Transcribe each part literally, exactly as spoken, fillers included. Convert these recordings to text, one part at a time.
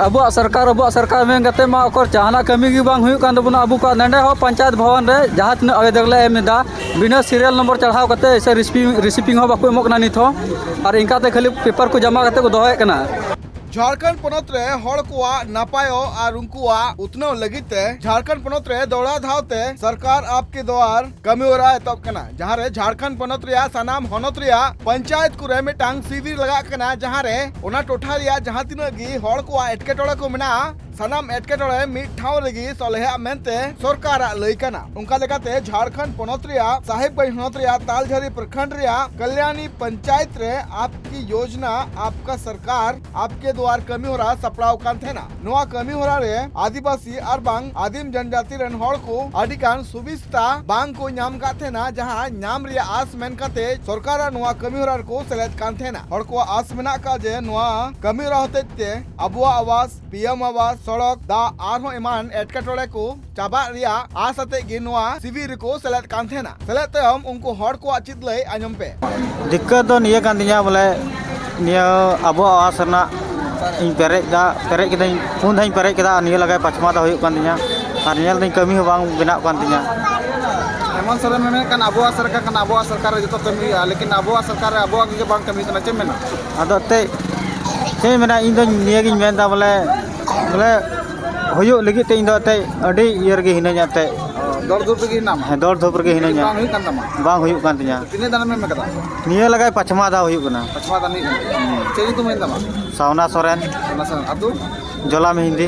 ᱟᱵᱚᱣᱟᱜ ᱥᱚᱨᱠᱟᱨ, ᱟᱵᱚᱣᱟᱜ ᱥᱚᱨᱠᱟᱨ ᱢᱮᱱ ᱠᱟᱛᱮ ᱢᱟ ᱚᱠᱚᱨ ᱡᱟᱦᱟᱱᱟᱜ ᱠᱟᱹᱢᱤ ᱜᱮ ᱵᱟᱝ ᱦᱩᱭᱩᱜ ᱠᱟᱱ ᱛᱟᱵᱚᱱᱟ᱾ ᱟᱵᱚ ᱠᱚᱣᱟᱜ ᱱᱚᱰᱮ ᱦᱚᱸ ᱯᱚᱧᱪᱟᱭᱮᱛ ᱵᱷᱚᱵᱚᱱ ᱨᱮ ᱡᱟᱦᱟᱸ ᱛᱤᱱᱟᱹᱜ ᱟᱵᱮᱫᱚᱱ ᱞᱮ ᱮᱢ ᱮᱫᱟ, ᱵᱤᱱᱟᱹ ᱥᱤᱨᱤᱭᱟᱞ ᱱᱚᱢᱵᱚᱨ ᱪᱟᱲᱦᱟᱣ ᱠᱟᱛᱮ ᱥᱮ ᱨᱤᱥᱤᱯᱤᱝ, ᱨᱤᱥᱤᱯᱤᱝ ᱦᱚᱸ ᱵᱟᱠᱚ ᱮᱢᱚᱜ ᱠᱟᱱᱟ ᱱᱤᱛ ᱦᱚᱸ᱾ ᱟᱨ ᱤᱱᱠᱟᱛᱮ ᱠᱷᱟᱹᱞᱤ ᱯᱮᱯᱟᱨ ᱠᱚ ᱡᱚᱢᱟ ᱠᱟᱛᱮ ᱠᱚ ᱫᱚᱦᱚᱭᱮᱫ ᱠᱟᱱᱟ᱾ ᱡᱷᱟᱲᱠᱷᱚᱸᱰ ᱯᱚᱱᱚᱛ ᱨᱮ ᱦᱚᱲ ᱠᱚᱣᱟᱜ ᱱᱟᱯᱟᱭᱚᱜ ᱟᱨ ᱩᱱᱠᱩᱣᱟᱜ ᱩᱛᱱᱟᱹᱣ ᱞᱟᱹᱜᱤᱫ ᱛᱮ ᱡᱷᱟᱲᱠᱷᱚᱸᱰ ᱯᱚᱱᱚᱛ ᱨᱮ ᱫᱚᱦᱲᱟ ᱫᱷᱟᱣ ᱛᱮ ᱥᱚᱨᱠᱟᱨ ᱟᱯᱠᱮ ᱫᱩᱣᱟᱨ ᱠᱟᱹᱢᱤ ᱦᱚᱨᱟ ᱮᱛᱚᱦᱚᱵ ᱠᱟᱱᱟ, ᱡᱟᱦᱟᱸ ᱨᱮ ᱡᱷᱟᱲᱠᱷᱚᱸᱰ ᱯᱚᱱᱚᱛ ᱨᱮᱭᱟᱜ ᱥᱟᱱᱟᱢ ᱦᱚᱱᱚᱛ ᱨᱮᱭᱟᱜ ᱯᱚᱧᱪᱟᱭᱮᱛ ᱠᱚᱨᱮ ᱢᱤᱫᱴᱟᱝ ᱥᱤᱵᱤᱨ ᱞᱟᱜᱟᱜ ᱠᱟᱱᱟ, ᱡᱟᱦᱟᱸ ᱨᱮ ᱚᱱᱟ ᱴᱚᱴᱷᱟ ᱨᱮᱭᱟᱜ ᱡᱟᱦᱟᱸ ᱛᱤᱱᱟᱹᱜ ᱜᱮ ᱦᱚᱲ ᱠᱚᱣᱟᱜ ᱮᱴᱠᱮᱴᱚᱬᱮ ᱠᱚ ᱢᱮᱱᱟᱜᱼᱟ, ᱥᱟᱱᱟᱢ ᱮᱴᱠᱮᱴᱚᱬᱮ ᱢᱤᱫ ᱴᱷᱟᱶ ᱨᱮᱜᱮ ᱥᱚᱞᱦᱮᱜᱼᱟ ᱢᱮᱱᱛᱮ ᱥᱚᱨᱠᱟᱨᱟᱜ ᱞᱟᱹᱭ ᱠᱟᱱᱟ᱾ ᱚᱱᱠᱟ ᱞᱮᱠᱟᱛᱮ ᱡᱷᱟᱲᱠᱷᱚᱸᱰ ᱯᱚᱱᱚᱛ ᱨᱮᱭᱟᱜ ᱥᱟᱦᱮᱵᱽᱜᱚᱸᱡᱽ ᱦᱚᱱᱚᱛ ᱨᱮᱭᱟᱜ ᱛᱟᱞᱡᱷᱟᱹᱨᱤ ᱯᱨᱚᱠᱷᱚᱸᱰ ᱨᱮᱭᱟᱜ ᱠᱟᱞᱭᱟᱱᱤ ᱯᱚᱧᱪᱟᱭᱮᱛ ᱨᱮ ᱟᱯᱠᱤ ᱭᱳᱡᱽᱱᱟ ᱟᱯᱠᱟ ᱥᱚᱨᱠᱟᱨ ᱟᱯᱠᱮ ᱫᱩᱣᱟᱨ ᱠᱟᱹᱢᱤ ᱦᱚᱨᱟ ᱥᱟᱯᱲᱟᱣ ᱠᱟᱱ ᱛᱟᱦᱮᱱᱟ᱾ ᱱᱚᱣᱟ ᱠᱟᱹᱢᱤ ᱦᱚᱨᱟ ᱨᱮ ᱟᱹᱫᱤᱵᱟᱹᱥᱤ ᱟᱨ ᱵᱟᱝ ᱟᱹᱫᱤᱢ ᱡᱚᱱᱡᱟᱹᱛᱤ ᱨᱮᱱ ᱦᱚᱲ ᱠᱚ ᱟᱹᱰᱤ ᱜᱟᱱ ᱥᱩᱵᱤᱥᱛᱟ ᱵᱟᱝ ᱠᱚ ᱧᱟᱢ ᱠᱟᱫ ᱛᱟᱦᱮᱱᱟ, ᱡᱟᱦᱟᱸ ᱧᱟᱢ ᱨᱮᱭᱟᱜ ᱟᱥ ᱢᱮᱱ ᱠᱟᱛᱮ ᱥᱚᱨᱠᱟᱨᱟᱜ ᱱᱚᱣᱟ ᱠᱟᱹᱢᱤ ᱦᱚᱨᱟ ᱨᱮᱠᱚ ᱥᱮᱞᱮᱫ ᱠᱟᱱ ᱛᱟᱦᱮᱱᱟ᱾ ᱦᱚᱲ ᱠᱚᱣᱟᱜ ᱟᱥ ᱢᱮᱱᱟᱜ ᱟᱠᱟᱫ ᱡᱮ ᱱᱚᱣᱟ ᱠᱟᱹᱢᱤ ᱦᱚᱨᱟ ᱦᱚᱛᱮᱡ ᱛᱮ ᱟᱵᱚᱣᱟᱜ ᱟᱣᱟᱥ, ᱯᱤ ᱮᱢ ᱟᱣᱟᱥ, ᱥᱚᱲᱚᱠ, ᱫᱟᱜ ᱟᱨᱦᱚᱸ ᱮᱢᱟᱱ ᱮᱴᱠᱮᱴᱚᱬᱮ ᱠᱚ ᱪᱟᱵᱟᱜ ᱨᱮᱭᱟᱜ ᱟᱥ ᱟᱛᱮ ᱜᱮ ᱱᱚᱣᱟ ᱥᱤᱵᱤᱨ ᱨᱮᱠᱚ ᱥᱮᱞᱮᱫ ᱠᱟᱱ ᱛᱟᱦᱮᱱᱟ᱾ ᱥᱮᱞᱮᱫ ᱛᱟᱭᱚᱢ ᱩᱱᱠᱩ ᱦᱚᱲ ᱠᱚᱣᱟᱜ ᱪᱮᱫ ᱞᱟᱹᱭ ᱟᱸᱡᱚᱢ ᱯᱮ᱾ ᱫᱤᱠᱠᱟᱹᱛ ᱫᱚ ᱱᱤᱭᱟᱹ ᱠᱟᱱ ᱛᱤᱧᱟᱹ ᱵᱚᱞᱮ, ᱱᱤᱭᱟᱹ ᱟᱵᱚᱣᱟᱜ ᱟᱣᱟᱥ ᱨᱮᱱᱟᱜ ᱤᱧ ᱯᱮᱨᱮᱡ ᱫᱟ, ᱯᱮᱨᱮᱡ ᱠᱤᱫᱟᱹᱧ, ᱯᱩᱱ ᱫᱷᱟᱣ ᱤᱧ ᱯᱮᱨᱮᱡ ᱠᱮᱫᱟ ᱟᱨ ᱱᱤᱭᱟᱹ ᱞᱟᱜᱟᱭ ᱯᱟᱸᱪᱣᱟ ᱫᱷᱟᱣ ᱦᱩᱭᱩᱜ ᱠᱟᱱ ᱛᱤᱧᱟᱹ᱾ ᱟᱨ ᱧᱮᱞ ᱫᱟᱹᱧ ᱠᱟᱹᱢᱤ ᱦᱚᱸ ᱵᱟᱝ ᱵᱮᱱᱟᱜ ᱠᱟᱱ ᱛᱤᱧᱟᱹ᱾ ᱦᱮᱢᱚᱱᱛ ᱥᱚᱨᱮᱱ ᱢᱮᱱᱮᱫ ᱠᱟᱱ ᱟᱵᱚᱣᱟᱜ ᱥᱚᱨᱠᱟᱨ ᱠᱟᱱᱟ, ᱟᱵᱚᱣᱟᱜ ᱥᱚᱨᱠᱟᱨ ᱨᱮ ᱡᱚᱛᱚ ᱠᱟᱹᱢᱤ ᱦᱩᱭᱩᱜᱼᱟ, ᱞᱮᱠᱤᱱ ᱟᱵᱚᱣᱟᱜ ᱥᱚᱨᱠᱟᱨ ᱨᱮ ᱟᱵᱚᱣᱟᱜ ᱜᱮ ᱵᱟᱝ ᱠᱟᱹᱢᱤ ᱠᱟᱱᱟ, ᱪᱮᱫ ᱮᱢ ᱢᱮᱱᱟ? ᱟᱫᱚ ᱮᱱᱛᱮᱫ ᱪᱮᱫ ᱤᱧ ᱢᱮᱱᱟ, ᱤᱧ ᱫᱚ ᱱᱤᱭᱟᱹ ᱜᱤᱧ ᱢᱮᱱᱫᱟ ᱵᱚᱞᱮ, ᱵᱚᱞᱮ ᱦᱩᱭᱩᱜ ᱞᱟᱹᱜᱤᱫ ᱛᱮ ᱤᱧ ᱫᱚ ᱮᱱᱛᱮᱫ ᱟᱹᱰᱤ ᱤᱭᱟᱹ ᱨᱮᱜᱮ ᱦᱤᱱᱟᱹᱧᱟ ᱮᱱᱛᱮᱫ᱾ ᱚ, ᱫᱚᱲ ᱫᱷᱩᱯ ᱨᱮᱜᱮ ᱦᱮᱱᱟᱢᱟ? ᱦᱮᱸ, ᱫᱚᱲ ᱫᱷᱩᱯ ᱨᱮᱜᱮ ᱦᱤᱱᱟᱹᱧᱟ᱾ ᱵᱟᱝ ᱦᱩᱭᱩᱜ ᱠᱟᱱ ᱛᱟᱢᱟ? ᱵᱟᱝ ᱦᱩᱭᱩᱜ ᱠᱟᱱ ᱛᱤᱧᱟᱹ᱾ ᱛᱤᱱᱟᱹᱜ ᱫᱟᱱᱮᱢ ᱮᱢ ᱠᱟᱫᱟ? ᱱᱤᱭᱟᱹ ᱞᱟᱜᱟᱭ ᱯᱟᱸᱪᱣᱟ ᱫᱷᱟᱣ ᱦᱩᱭᱩᱜ ᱠᱟᱱᱟ᱾ ᱯᱟᱸᱪᱣᱟ ᱫᱟᱱ ᱦᱩᱭᱩᱜ ᱠᱟᱱᱟ᱾ ᱪᱮᱫ ᱧᱩᱛᱩᱢ ᱦᱩᱭᱮᱱ ᱛᱟᱢᱟ? ᱥᱟᱣᱱᱟ ᱥᱚᱨᱮᱱ᱾ ᱥᱟᱣᱱᱟ ᱥᱚᱨᱮᱱ᱾ ᱟᱹᱛᱩ? ᱡᱚᱞᱟ ᱢᱮᱦᱤᱱᱫᱤ᱾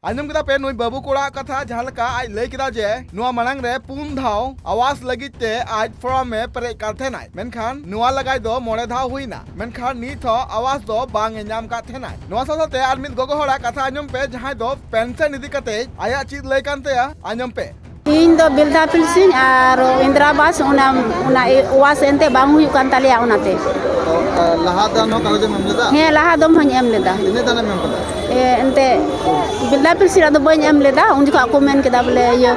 ᱟᱸᱡᱚᱢ ᱠᱮᱫᱟ ᱯᱮ ᱱᱩᱭ ᱵᱟᱹᱵᱩ ᱠᱚᱲᱟᱣᱟᱜ ᱠᱟᱛᱷᱟ, ᱡᱟᱦᱟᱸ ᱞᱮᱠᱟ ᱟᱡ ᱞᱟᱹᱭ ᱠᱮᱫᱟ ᱡᱮ ᱱᱚᱣᱟ ᱢᱟᱲᱟᱝ ᱨᱮ ᱯᱩᱱ ᱫᱷᱟᱣ ᱟᱣᱟᱥ ᱞᱟᱹᱜᱤᱫ ᱛᱮ ᱟᱡ ᱯᱷᱚᱨᱚᱢ ᱮ ᱯᱮᱨᱮᱡ ᱠᱟᱱ ᱛᱟᱦᱮᱱᱟᱭ, ᱢᱮᱱᱠᱷᱟᱱ ᱱᱚᱣᱟ ᱞᱟᱜᱟᱭ ᱫᱚ ᱢᱚᱬᱮ ᱫᱷᱟᱣ ᱦᱩᱭᱱᱟ, ᱢᱮᱱᱠᱷᱟᱱ ᱱᱤᱛ ᱦᱚᱸ ᱟᱣᱟᱥ ᱫᱚ ᱵᱟᱝ ᱮ ᱧᱟᱢ ᱠᱟᱫ ᱛᱟᱦᱮᱱᱟᱭ᱾ ᱱᱚᱣᱟ ᱥᱟᱶ ᱥᱟᱶᱛᱮ ᱟᱨ ᱢᱤᱫ ᱜᱚᱜᱚ ᱦᱚᱲᱟᱜ ᱠᱟᱛᱷᱟ ᱟᱸᱡᱚᱢ ᱯᱮ, ᱡᱟᱦᱟᱸᱭ ᱫᱚ ᱯᱮᱱᱥᱚᱱ ᱤᱫᱤ ᱠᱟᱛᱮ ᱟᱭᱟᱜ ᱪᱮᱫ ᱞᱟᱹᱭ ᱠᱟᱱ ᱛᱟᱭᱟ, ᱟᱸᱡᱚᱢ ᱯᱮ᱾ ᱤᱧ ᱫᱚ ᱵᱤᱨᱫᱷᱟ ᱯᱮᱱᱥᱚᱱ ᱟᱨ ᱤᱱᱫᱨᱟ ᱟᱵᱟᱥ, ᱚᱱᱟ, ᱚᱱᱟ ᱟᱣᱟᱥ ᱮᱱᱛᱮ ᱵᱟᱝ ᱦᱩᱭᱩᱜ ᱠᱟᱱ ᱛᱟᱞᱮᱭᱟ ᱚᱱᱟᱛᱮ᱾ ᱛᱚ, ᱞᱟᱦᱟ ᱫᱟᱱ ᱦᱚᱸ ᱠᱟᱜᱚᱡᱽ ᱮᱢ ᱮᱢ ᱞᱮᱫᱟ? ᱦᱮᱸ, ᱞᱟᱦᱟ ᱫᱚᱢ ᱦᱚᱸᱧ ᱮᱢ ᱞᱮᱫᱟ᱾ ᱛᱤᱱᱟᱹᱜ ᱫᱟᱱ ᱮᱢ ᱮᱢ ᱠᱟᱫᱟ? ᱮ, ᱮᱱᱛᱮ ᱵᱤᱨᱫᱷᱟ ᱯᱮᱱᱥᱚᱱ ᱨᱮᱫᱚ ᱵᱟᱹᱧ ᱮᱢ ᱞᱮᱫᱟ᱾ ᱩᱱ ᱡᱚᱠᱷᱚᱱ ᱠᱚ ᱢᱮᱱ ᱠᱮᱫᱟ ᱵᱚᱞᱮ, ᱤᱭᱟᱹ,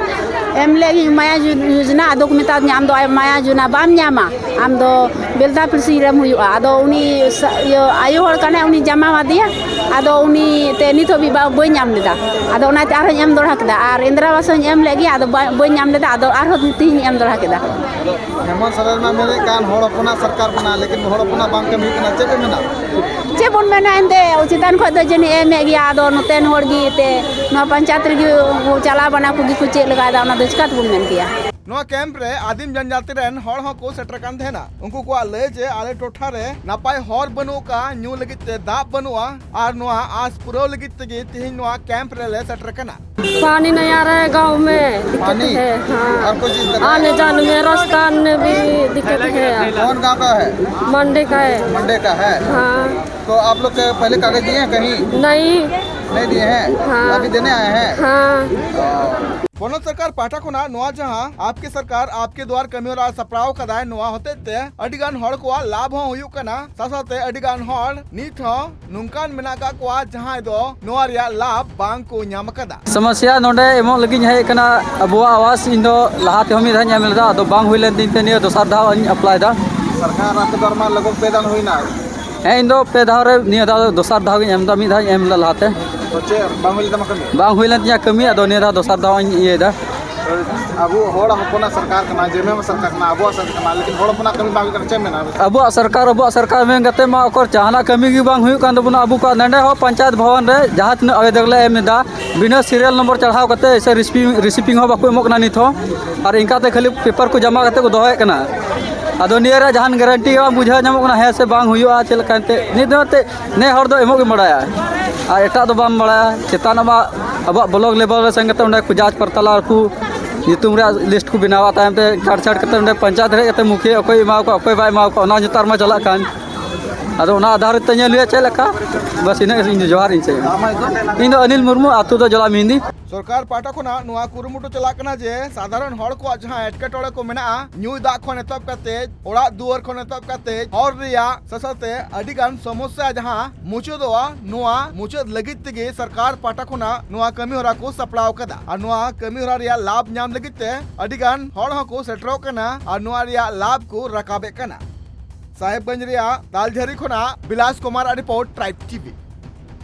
ᱮᱢ ᱞᱮᱫ ᱜᱤᱧ ᱢᱟᱭᱟ ᱡᱩ- ᱡᱳᱡᱽᱱᱟ, ᱟᱫᱚ ᱠᱚ ᱢᱮᱛᱟᱫᱤᱧᱟ, "ᱟᱢ ᱫᱚ ᱢᱟᱭᱟ ᱡᱳᱡᱽᱱᱟ ᱵᱟᱢ ᱧᱟᱢᱟ, ᱟᱢ ᱫᱚ ᱵᱮᱞᱫᱟ ᱯᱤᱲᱥᱤ ᱨᱮᱢ ᱦᱩᱭᱩᱜᱼᱟ᱾" ᱟᱫᱚ ᱩᱱᱤ ᱥᱟ- ᱤᱭᱟᱹ ᱟᱭᱳ ᱦᱚᱲ ᱠᱟᱱᱟᱭ, ᱩᱱᱤ ᱡᱟᱢᱟ ᱟᱫᱮᱭᱟ, ᱟᱫᱚ ᱩᱱᱤ ᱛᱮ ᱱᱤᱛ ᱦᱟᱹᱵᱤᱡ ᱵᱟ- ᱵᱟᱹᱧ ᱧᱟᱢ ᱞᱮᱫᱟ᱾ ᱟᱫᱚ ᱚᱱᱟᱛᱮ ᱟᱨᱦᱚᱸᱧ ᱮᱢ ᱫᱚᱦᱲᱟ ᱠᱮᱫᱟ, ᱟᱨ ᱤᱱᱫᱨᱟ ᱟᱵᱟᱥ ᱦᱚᱸᱧ ᱮᱢ ᱞᱮᱫ ᱜᱮᱭᱟ, ᱟᱫᱚ ᱵᱟ- ᱵᱟᱹᱧ ᱧᱟᱢ ᱞᱮᱫᱟ, ᱟᱫᱚ ᱟᱨᱦᱚᱸ ᱛᱮᱦᱮᱧ ᱮᱢ ᱫᱚᱦᱲᱟ ᱠᱮᱫᱟ᱾ ᱦᱮᱢᱚᱱᱛ ᱥᱚᱨᱮᱱ ᱢᱟ ᱢᱮᱱᱮᱫ ᱠᱟᱱ ᱦᱚᱲ ᱦᱚᱯᱚᱱᱟᱜ ᱥᱚᱨᱠᱟᱨ ᱠᱟᱱᱟ, ᱞᱮᱠᱤᱱ ᱦᱚᱲ ᱦᱚᱯᱚᱱᱟᱜ ᱵᱟᱝ ᱠᱟᱹᱢᱤ ᱠᱟᱱᱟ, ᱪᱮᱫ ᱯᱮ ᱢᱮᱱᱟ? ᱪᱮᱫ ᱵᱚᱱ ᱢᱮᱱᱟ ᱮᱱᱛᱮ, ᱪᱮᱛᱟᱱ ᱠᱷᱚᱱ ᱫᱚ ᱡᱟᱹᱱᱤᱡ ᱮ ᱮᱢᱮᱫ ᱜᱮᱭᱟ, ᱟᱫᱚ ᱱᱚᱛᱮᱱ ᱦᱚᱲ ᱜᱮ ᱮᱱᱛᱮ ᱱᱚᱣᱟ ᱯᱚᱧᱪᱟᱭᱮᱛ ᱨᱮᱜᱮ ᱠᱚ ᱪᱟᱞᱟᱣ ᱵᱟᱱᱟ, ᱠᱚᱜᱮ ᱠᱚ ᱪᱮᱫ ᱞᱮᱠᱟᱭᱮᱫᱟ, ᱚᱱᱟ ᱫᱚ ᱪᱤᱠᱟᱹ ᱛᱮᱵᱚᱱ ᱢᱮᱱ ᱠᱮᱭᱟ? ᱱᱚᱣᱟ ᱠᱮᱢᱯ ᱨᱮ ᱟᱹᱫᱤᱢ ᱡᱚᱱᱡᱟᱹᱛᱤ ᱨᱮᱱ ᱦᱚᱲ ᱦᱚᱸᱠᱚ ᱥᱮᱴᱮᱨ ᱠᱟᱱ ᱛᱟᱦᱮᱱᱟ᱾ ᱩᱱᱠᱩ ᱠᱚᱣᱟᱜ ᱞᱟᱹᱭ ᱡᱮ ᱟᱞᱮ ᱴᱚᱴᱷᱟ ᱨᱮ ᱱᱟᱯᱟᱭ ᱦᱚᱨ ᱵᱟᱹᱱᱩᱜ ᱟᱠᱟᱫᱼᱟ, ᱧᱩ ᱞᱟᱹᱜᱤᱫ ᱛᱮ ᱫᱟᱜ ᱵᱟᱹᱱᱩᱜᱼᱟ, ᱟᱨ ᱱᱚᱣᱟ ᱟᱸᱥ ᱯᱩᱨᱟᱹᱣ ᱞᱟᱹᱜᱤᱫ ᱛᱮᱜᱮ ᱛᱮᱦᱮᱧ ᱱᱚᱣᱟ ᱠᱮᱢᱯ ᱨᱮᱞᱮ ᱥᱮᱴᱮᱨ ᱠᱟᱱᱟ᱾ पानी नहीं आ रहा है गांव में, दिक्कत पानी? है। हाँ, और कोई चीज़ का? आने जाने में, रास्ता में भी दिक्कत है। कौन गांव का है? मंडी का है। मंडी का है। हाँ। तो आप लोग के पहले कागज दिए हैं कहीं? नहीं। नहीं दिए हैं? हाँ। अभी देने आए हैं? हाँ। ᱯᱚᱱᱚᱛ ᱥᱚᱨᱠᱟᱨ ᱯᱟᱦᱴᱟ ᱠᱷᱚᱱᱟᱜ ᱱᱚᱣᱟ ᱡᱟᱦᱟᱸ ᱟᱯᱠᱮ ᱥᱚᱨᱠᱟᱨ ᱟᱯᱠᱮ ᱫᱩᱣᱟᱨ ᱠᱟᱹᱢᱤᱦᱚᱨᱟ ᱥᱟᱯᱲᱟᱣ ᱠᱟᱫᱟᱭ, ᱱᱚᱣᱟ ᱦᱚᱛᱮᱡ ᱛᱮ ᱟᱹᱰᱤ ᱜᱟᱱ ᱦᱚᱲ ᱠᱚᱣᱟᱜ ᱞᱟᱵᱷ ᱦᱚᱸ ᱦᱩᱭᱩᱜ ᱠᱟᱱᱟ, ᱥᱟᱶ ᱥᱟᱶᱛᱮ ᱟᱹᱰᱤ ᱜᱟᱱ ᱦᱚᱲ ᱱᱤᱛ ᱦᱚᱸ ᱱᱚᱝᱠᱟᱱ ᱢᱮᱱᱟᱜ ᱟᱠᱟᱫ ᱠᱚᱣᱟ ᱡᱟᱦᱟᱸᱭ ᱫᱚ ᱱᱚᱣᱟ ᱨᱮᱭᱟᱜ ᱞᱟᱵᱷ ᱵᱟᱝ ᱠᱚ ᱧᱟᱢ ᱟᱠᱟᱫᱟ᱾ ᱥᱚᱢᱚᱥᱥᱟ ᱱᱚᱰᱮ ᱮᱢᱚᱜ ᱞᱟᱹᱜᱤᱫ ᱤᱧ ᱦᱮᱡ ᱟᱠᱟᱱᱟ, ᱟᱵᱚᱣᱟᱜ ᱟᱣᱟᱥ ᱤᱧ ᱫᱚ ᱞᱟᱦᱟ ᱛᱮᱦᱚᱸ ᱢᱤᱫ ᱫᱷᱟᱣ ᱤᱧ ᱮᱢ ᱞᱮᱫᱟ, ᱟᱫᱚ ᱵᱟᱝ ᱦᱩᱭ ᱞᱮᱱ ᱛᱤᱧ ᱛᱮ ᱱᱤᱭᱟᱹ ᱫᱚᱥᱟᱨ ᱫᱷᱟᱣ ᱤᱧ ᱟᱯᱞᱟᱭ ᱮᱫᱟ᱾ ᱥᱚᱨᱠᱟᱨ ᱟᱯᱮ ᱫᱚ ᱟᱨᱢᱟ ᱞᱚᱜᱚᱱ ᱯᱮ ᱫᱟᱱ ᱦᱩᱭᱱᱟ᱾ ᱦᱮᱸ, ᱤᱧ ᱫᱚ ᱯᱮ ᱫᱷᱟᱣ ᱨᱮ, ᱱᱤᱭᱟᱹ ᱫᱷᱟᱣ ᱫᱚ ᱫᱚᱥᱟᱨ ᱫᱷᱟᱣ ᱜᱤᱧ ᱮᱢ ᱮᱫᱟ, ᱢᱤᱫ ᱫᱷᱟᱣ ᱤᱧ ᱮᱢ ᱞᱮᱫᱟ ᱞᱟᱦᱟᱛᱮ᱾ ᱛᱚ ᱪᱮᱫ ᱵᱟᱝ ᱦᱩᱭ ᱞᱮᱱ ᱛᱟᱢᱟ ᱠᱟᱹᱢᱤ? ᱵᱟᱝ ᱦᱩᱭ ᱞᱮᱱ ᱛᱤᱧᱟᱹ ᱠᱟᱹᱢᱤ, ᱟᱫᱚ ᱱᱤᱭᱟᱹ ᱫᱷᱟᱣ ᱫᱚᱥᱟᱨ ᱫᱷᱟᱣ ᱤᱧ ᱤᱭᱟᱹᱭᱮᱫᱟ᱾ ᱟᱵᱚ ᱦᱚᱲ ᱦᱚᱯᱚᱱᱟᱜ ᱥᱚᱨᱠᱟᱨ ᱠᱟᱱᱟ, ᱡᱮᱢᱮᱢ ᱥᱚᱨᱠᱟᱨ ᱠᱟᱱᱟ, ᱟᱵᱚᱣᱟᱜ ᱥᱚᱨᱠᱟᱨ ᱠᱟᱱᱟ, ᱞᱮᱠᱤᱱ ᱦᱚᱲ ᱦᱚᱯᱚᱱᱟᱜ ᱠᱟᱹᱢᱤ ᱵᱟᱝ ᱦᱩᱭᱩᱜ ᱠᱟᱱᱟ, ᱪᱮᱫ ᱮᱢ ᱢᱮᱱᱟ? ᱟᱵᱚᱣᱟᱜ ᱥᱚᱨᱠᱟᱨ, ᱟᱵᱚᱣᱟᱜ ᱥᱚᱨᱠᱟᱨ ᱢᱮᱱ ᱠᱟᱛᱮ ᱢᱟ ᱚᱠᱚᱨ ᱡᱟᱦᱟᱱᱟᱜ ᱠᱟᱹᱢᱤ ᱜᱮ ᱵᱟᱝ ᱦᱩᱭᱩᱜ ᱠᱟᱱ ᱛᱟᱵᱚᱱᱟ᱾ ᱟᱵᱚ ᱠᱚᱣᱟᱜ ᱱᱚᱰᱮ ᱦᱚᱸ ᱯᱚᱧᱪᱟᱭᱮᱛ ᱵᱷᱚᱵᱚᱱ ᱨᱮ ᱡᱟᱦᱟᱸ ᱛᱤᱱᱟᱹᱜ ᱟᱵᱮᱫᱚᱱ ᱞᱮ ᱮᱢ ᱮᱫᱟ, ᱵᱤᱱᱟᱹ ᱥᱤᱨᱤᱭᱟᱞ ᱱᱚᱢᱵᱚᱨ ᱪᱟᱲᱦᱟᱣ ᱠᱟᱛᱮ ᱥᱮ ᱨᱤᱥᱤᱯᱤᱝ, ᱨᱤᱥᱤᱯᱤᱝ ᱦᱚᱸ ᱵᱟᱠᱚ ᱮᱢᱚᱜ ᱠᱟᱱᱟ ᱱᱤᱛ ᱦᱚᱸ᱾ ᱟᱨ ᱤᱱᱠᱟᱛᱮ ᱠᱷᱟᱹᱞᱤ ᱯᱮᱯᱟᱨ ᱠᱚ ᱡᱚᱢᱟ ᱠᱟᱛᱮ ᱠᱚ ᱫᱚᱦᱚᱭᱮᱫ ᱠᱟᱱᱟ᱾ ᱟᱫᱚ ᱱᱤᱭᱟᱹ ᱨᱮ ᱡᱟᱦᱟᱱ ᱜᱮᱨᱮᱱᱴᱤ ᱜᱮ ᱵᱟᱝ ᱵᱩᱡᱷᱟᱹᱣ ᱧᱟᱢᱚᱜ ᱠᱟᱱᱟ, ᱦᱮᱸ ᱥᱮ ᱵᱟᱝ ᱦᱩᱭᱩᱜᱼᱟ, ᱪᱮᱫ ᱞᱮᱠᱟ ᱮᱱᱛᱮᱫ᱾ ᱱᱤᱛ ᱫᱚ ᱮᱱᱛᱮᱫ ᱱᱮ ᱦᱚᱲ ᱫᱚ ᱮᱢᱚᱜ ᱜᱮᱢ ᱵᱟᱲᱟᱭᱟ, ᱟᱨ ᱮᱴᱟᱜ ᱫᱚ ᱵᱟᱢ ᱵᱟᱲᱟᱭᱟ᱾ ᱪᱮᱛᱟᱱ ᱟᱢᱟᱜ, ᱟᱵᱚᱣᱟᱜ ᱵᱞᱚᱠ ᱞᱮᱵᱮᱞ ᱨᱮ ᱥᱮᱱ ᱠᱟᱛᱮ ᱚᱸᱰᱮ ᱠᱚ ᱡᱟᱸᱪ ᱯᱟᱨᱛᱟᱞᱟ, ᱟᱨ ᱠᱚ ᱧᱩᱛᱩᱢ ᱨᱮᱭᱟᱜ ᱞᱤᱥᱴ ᱠᱚ ᱵᱮᱱᱟᱣᱟ, ᱛᱟᱭᱚᱢ ᱛᱮ ᱠᱟᱴ ᱪᱷᱟᱴ ᱠᱟᱛᱮ ᱚᱸᱰᱮ ᱯᱚᱧᱪᱟᱭᱮᱛ ᱨᱮ ᱦᱮᱡ ᱠᱟᱛᱮ ᱢᱩᱠᱷᱤᱭᱟᱹ ᱚᱠᱚᱭ ᱮᱢᱟᱣ ᱠᱚᱣᱟ, ᱚᱠᱚᱭ ᱵᱟᱭ ᱮᱢᱟᱣ ᱠᱚᱣᱟ, ᱚᱱᱟ ᱱᱮᱛᱟᱨ ᱢᱟ ᱪᱟᱞᱟᱜ ᱠᱟᱱ᱾ ᱟᱫᱚ ᱚᱱᱟ ᱟᱫᱷᱟᱨ ᱛᱮ ᱧᱮᱞ ᱦᱩᱭᱩᱜᱼᱟ ᱪᱮᱫ ᱞᱮᱠᱟ᱾ ᱵᱟᱥ ᱤᱱᱟᱹᱜ ᱜᱮ ᱤᱧ ᱫᱚ ᱡᱚᱦᱟᱨ ᱤᱧ ᱪᱟᱹᱭᱟ᱾ ᱤᱧ ᱫᱚ ᱚᱱᱤᱞ ᱢᱩᱨᱢᱩ, ᱟᱹᱛᱩ ᱫᱚ ᱡᱚᱞᱟ ᱢᱤᱦᱤᱱᱫᱤ᱾ ᱥᱚᱨᱠᱟᱨ ᱯᱟᱦᱴᱟ ᱠᱷᱚᱱᱟᱜ ᱱᱚᱣᱟ ᱠᱩᱨᱩᱢᱩᱴᱩ ᱪᱟᱞᱟᱜ ᱠᱟᱱᱟ ᱡᱮ ᱥᱟᱫᱷᱟᱨᱚᱱ ᱦᱚᱲ ᱠᱚᱣᱟᱜ ᱡᱟᱦᱟᱸ ᱮᱴᱠᱮᱴᱚᱬᱮ ᱠᱚ ᱢᱮᱱᱟᱜᱼᱟ, ᱧᱩᱭ ᱫᱟᱜ ᱠᱷᱚᱱ ᱮᱛᱚᱦᱚᱵ ᱠᱟᱛᱮ, ᱚᱲᱟᱜ ᱫᱩᱣᱟᱹᱨ ᱠᱷᱚᱱ ᱮᱛᱚᱦᱚᱵ ᱠᱟᱛᱮ, ᱦᱚᱨ ᱨᱮᱭᱟᱜ ᱥᱟᱶᱛᱮ ᱟᱹᱰᱤ ᱜᱟᱱ ᱥᱚᱢᱚᱥᱥᱟ ᱡᱟᱦᱟᱸ ᱢᱩᱪᱟᱹᱫᱚᱜᱼᱟ, ᱱᱚᱣᱟ ᱢᱩᱪᱟᱹᱫ ᱞᱟᱹᱜᱤᱫ ᱛᱮᱜᱮ ᱥᱚᱨᱠᱟᱨ ᱯᱟᱦᱴᱟ ᱠᱷᱚᱱᱟᱜ ᱱᱚᱣᱟ ᱠᱟᱹᱢᱤ ᱦᱚᱨᱟ ᱠᱚ ᱥᱟᱯᱲᱟᱣ ᱠᱟᱫᱟ᱾ ᱟᱨ ᱱᱚᱣᱟ ᱠᱟᱹᱢᱤ ᱦᱚᱨᱟ ᱨᱮᱭᱟᱜ ᱞᱟᱵᱷ ᱧᱟᱢ ᱞᱟᱹᱜᱤᱫ ᱛᱮ ᱟᱹᱰᱤ ᱜᱟᱱ ᱦᱚᱲ ᱦᱚᱸᱠᱚ ᱥᱮᱴᱮᱨᱚᱜ ᱠᱟᱱᱟ ᱟᱨ ᱱᱚᱣᱟ ᱨᱮᱭᱟᱜ ᱞᱟᱵᱷ ᱠᱚ ᱨᱟᱠᱟᱵᱮᱫ ᱠᱟᱱᱟ᱾ ᱥᱟᱦᱮᱵᱽᱜᱚᱸᱡᱽ ᱨᱮᱭᱟᱜ ᱛᱟᱞᱡᱷᱟᱹᱨᱤ ᱠᱷᱚᱱᱟᱜ ᱵᱤᱞᱟᱥ ᱠᱩᱢᱟᱨ ᱟᱜ ᱨᱤᱯᱳᱨᱴ, ᱴᱨᱟᱭᱤᱵᱽ ᱴᱤᱵᱷᱤ᱾